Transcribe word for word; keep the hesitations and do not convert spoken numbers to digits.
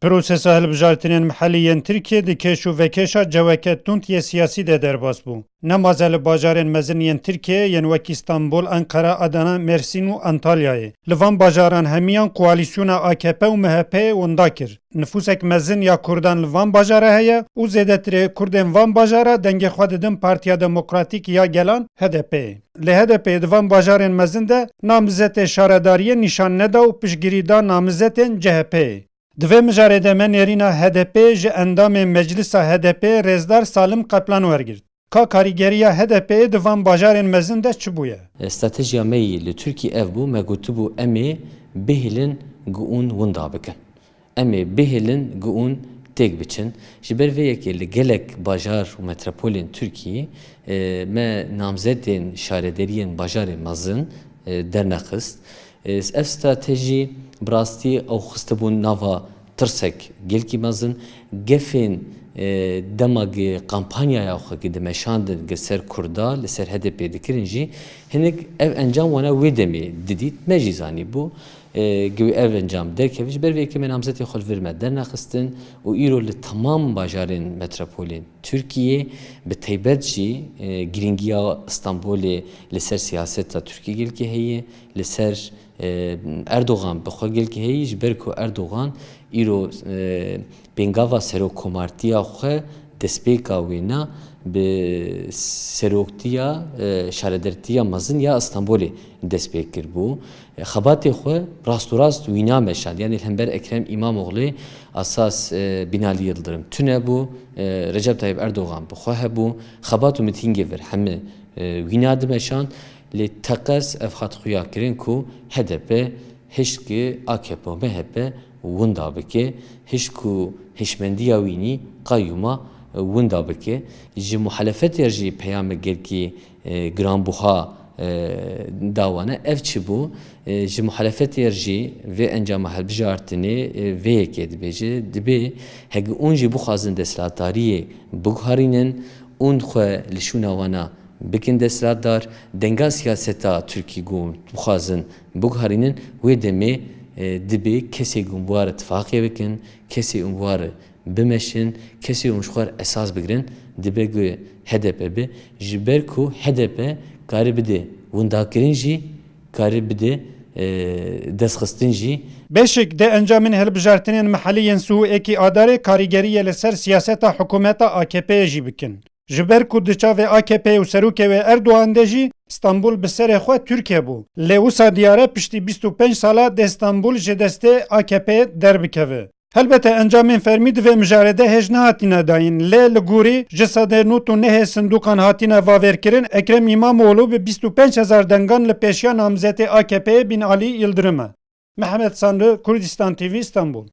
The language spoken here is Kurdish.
Prosesa hilbijartinên mihellî yên Tirkiyê di kêş û vekêşa ceweke tund yê siyasî de derbas bû. Nemaze li bajarên mezin yên Tirkiyê yên wekî Stenbol, Enqera, Adana, Mersîn û Antalyayê. Li van bajaran hemiyan koalîsyona A K P û M H P'ê winda kir. Nifûsek mezin ya Kurdan li van bajara heye û zêdetirê Kurdên van bajara dengê xwe didin Partiya Demokratîk ya Gelan, H D P'ê. Lê H D P di van bajarên mezin de namzetê şaredariyê nîşan neda û piştgirî da namzetên C H P'ê. Di vê mijarê de me nêrîna H D P'ê ji endamê Meclisa H D P'ê Rêzdar Salim Qeplan wergirt. Ka karîgeriya H D P'ê di van bajarên mezin de çi bûye? Stratejiya me yî li Tirkî ev bû, me gotibû, em ê bihêlin ku hûn winda bikin. Em ê bihêlin ku hûn têk biçin. Ji ber vê yekê li gelek bajar û metropolên Tirkiyê, e, me namzetên şaredariyên bajarê mezin, e, dernexist. E, ev stratejî bi rastî ew xistibûn nava tirsek gelkî mezin. Gefên, e, dema gi kampanyaya xwe gi dimeşandin gi ser Kurda, li ser H D P dikirin jî, hinek ev encam wana wê demê didît. Me jî zanîbû, e, gi wê ev encam derkeve. Ji ber vê yekê me namzetê xwe li vir me dernexistin û îro li temam bajarên metropolên Tirkiyê, bi taybet jî, e, girîngiya Stenbolê li ser siyaseta Tirkiyê gelkî heye, li ser, e, Erdogan bi xwe gelkî heye, ji ber ku Erdogan îro, e, pêngava serokkomartiya xwe destpêka wêna bi seroktiya, e, şaredartiya mezin ya Stenbolê destpêk kiribû. E, xebatê xwe rasterast wîna meşand. Yanî li hember Ekrem Îmamoğlê esas, e, Binalî Yildirim tune bû, e, Recep Tayyip Erdogan bi xwe hebû. Xebat û mitîngê vir hemî, e, wîna dimeşand. Lê teqez ev hat xuya kirin ku H D P hişt ki A K P û M H P winda bike, hişt ku hişmendiya wînî qayûma, e, winda bike. Ji muhalefetê jî peyamê gelkî, e, giranbuha, e, da wane. Ev çi bû? E, ji muhalefetê jî vê encama hilbijartinê, e, vê yekê dibêje, dibê heke hûn jî bixwazin desthilatdariyê biguherînin, hûn xwe li şûna wana bikin desthilatdar, denga siyaseta Tirkî ku bixwazin biguherînin, wê demê, e, dibê kesê ku hûn bi wa re tifaqê bikin, kesê hûn bi wa re bimeşin, kesê hûn ji xwe re esas bigirin, dibe ku H D P be, ji ber ku H D P kare bide windakirin jî, kare bide, e, destxistin jî. Beşik di encamên hilbijartinên mihellî yên sî û êkê Adarê karîgeriyê li ser siyaseta hikûmeta A K P'ê jî bikin. Ji ber ku di çavê A K P û serokê wê Erdogan de jî Stenbul bi serê xwe Tirkiye bû. Lê wisa diyar e piştî bîst û pênc sala dê Stenbul ji destê A K P'ê derbikeve. Helbete encamên fermî di vê mijarê de hêj nehatine dayîn, lê li gorî ji sedê nod û nehê sindoqan hatine vavêrkirin, Ekrem Îmamoğlu bi bîst û pênc hezar dengan li pêşiya namzetê A K P'ê Binalî Yildirim e. Mehmet Sanlı, Kurdistan T V, Stenbul.